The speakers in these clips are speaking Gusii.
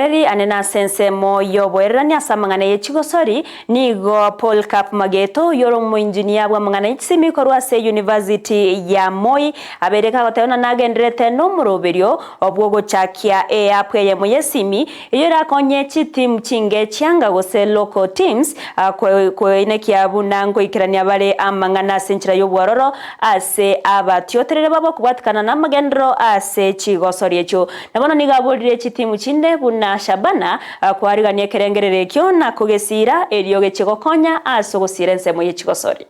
Obotereri ane nase ensemo y'oboererani ase amang'ana ye chigosori, nigo Polycarp Mageto oyio ore omoinjinia bw'amang'ana ye chisimi korwa ase University ya Moi abeire kagoteba buna nagendererete nomoroberio bw'ogochakia eapp eyemo y'esimi eyio erakonye chitimu chinge chianga gose local teams koenekia buna nkoikerania bare amang'ana ase enchera y'obwororo ase abatioterere babo kobwatikana namagenderero ase chigosori echio. Na bono nigo aborire chitimu chinde buna Shabana koarigania ekerengerero ekio na kogesiira erio gechie gokonya ase ogosiira ensemo ye chigosori.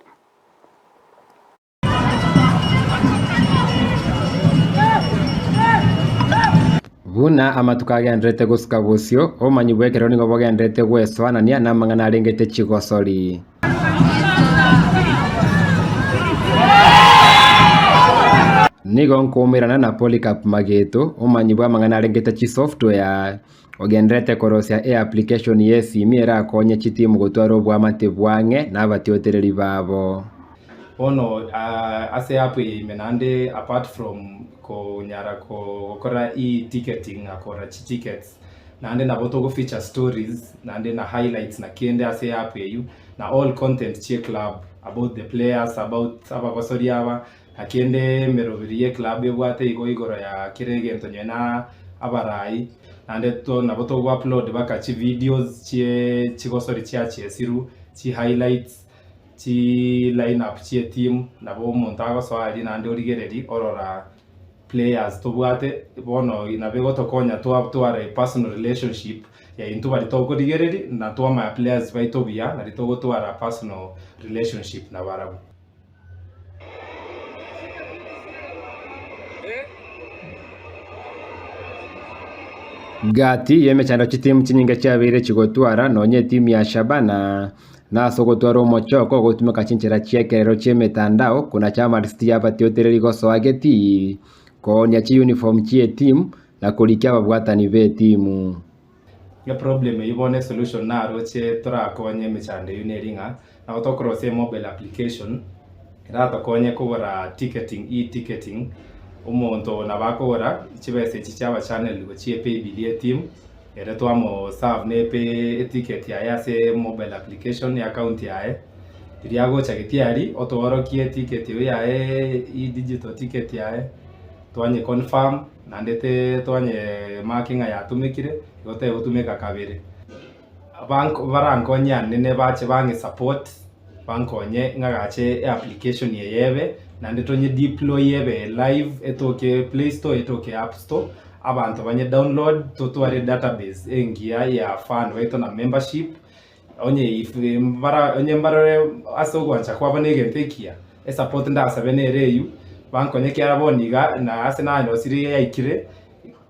Buna amatuko agendererete gosuka bosio, obomanyi bw'ekerero nigo bogendererete gwesoanania namang'ana arengete chigosori. Nigo nkoumerana na Polycarp Mageto, omomanyi bw'amang'ana arengete chisoftware, ogendererete korosia eapplication y'esimi erakonye chitimu gotwara oboamate bwang'e na abatiotereri babo. Bono ase app eye ime naende apart from konyara gokora e-ticketing na kogora chitickets, naende nabo togo feature stories naende na highlights na kende ase app eyio na all content chie club about the players, about abagosori aba na kende emeroberi ye club ebwate igo igoro ya kera egento nonye na abarai naende to nabo togo upload mpaka chivideos chie chigosori chiachesiru, chi highlights. Chi line up chie team nabo omonto agosoa aria naende origereria orora players tobwate bono nabo egotokonya twatwara a personal relationship ya intwe baria tokorigereria na twamanya players baito buya nario togotwara personal relationship nabarabwo. Gati y'emechando chitimu chinyinge chiabeire chigotwara nonya etimu ya Shabana nase ogotwara omochoko ogotumeka chinchera chi'ekerero chi'emetandao konacha amarisiti y'abatiotereri gosoa getii, koonia chiyunifomu chi'etimu na korikia ababwatani b'etimu. Eproblem eyio bono esolution naroche torakonye emechando eyio neri ng'a nabo tokorosia emobile application eratokonye kogora ticketing, e-ticketing, omonto nabo akogora chibesa echi chiaba channeled gochia epaybill ye team ere twamo serve ne epay eticket yaye ase mobile application ya account yaye, riria agocha getii aria otoorokie eticket eyio yaye e-digital ticket yaye twanye confirm. Naende twanye mark ng'a yatumekire, igo tegotumeka kabere. Barankonye anene bache bang'e support, bankonye ng'agache eapplication eye ebe, naende tonye deploy ebe live etoke play store etoke app store, abanto banye download totware edatabase engiya ya fan baito na membership, onye if bara onye mbarore ase ogwancha kwabo na egento ekiya, esupport ndasabe nere eywo, bankonye ekiagera bono iga na ase nanyosirie yaikire,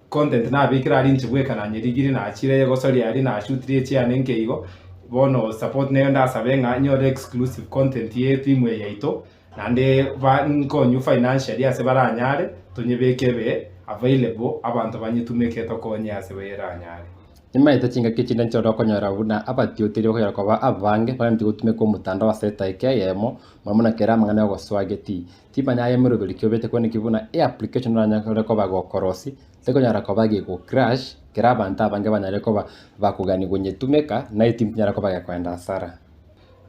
content nabekire aria inche bweka nanyerigirie nachire gosoria aria nashutirie echiane nke igo, bono support nere ndasabe ng'a nyore exclusive content ye etimu eye yaito, naende ba nkonywe financially ase baranyare, tonyebeke ebe available abanto banyetumeke tokonye ase beranyare. Nimaete chingaki chinde nchore okonyora buna abatioteri bakonyara koba abange baganeti gotumeka omotandao ase edaika eyemo, mono mono kera amang'ana yogosoa getii. Timanya aye moroberi ki obete kwane ki buna eapplication oranyare koba gokorosia, tekonyara koba gego crash kera abanto abange banyare koba bakogania konyetumeka naye tinyara koba gekoenda hasara.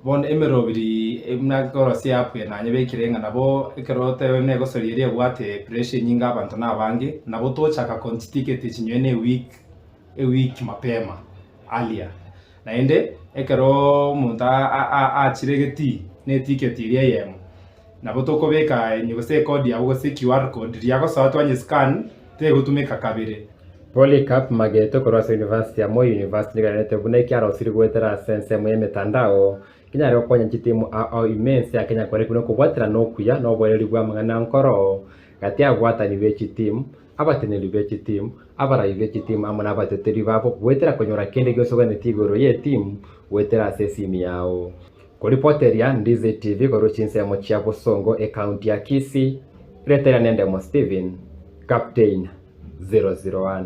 Bono emerobiri buna nkorosia eapp eye nanyebekire ng'a nabo ekero otebe buna egosoria eria ebwate pressure enyinge abanto na abange, nabo tochaka konchitiketi echi nonye na eweek eweek mapema earlier. Naende ekero omonto aachire getii na etiketi eria eyemo, nabo tokobeka onye gose ekodi yabo gose QR code riria agosoa twanye scan tegotumeka kabere. Polycarp Mageto korwa ase University ya Moi University nigo arenete buna ekiarosire goetera ase ensemo y'emetandao kenyare gokonya chitimu ao ao ime ense ya Kenya kore buna okobwaterana okuya na oboereri bw'amang'ana nkoro gati y'ababwatani be chitimu abateneneri be chitimu, abarai be chitimu amo nabateteri babo goetera konyora kende gionsi oganetie igoro y'etimu goetera ase esimi yao. Koripoteria Ndizi TV korwa chinsemo chia Bosongo ecounty ya Kisii, Reteria Nendemo Stephen, Captain 001.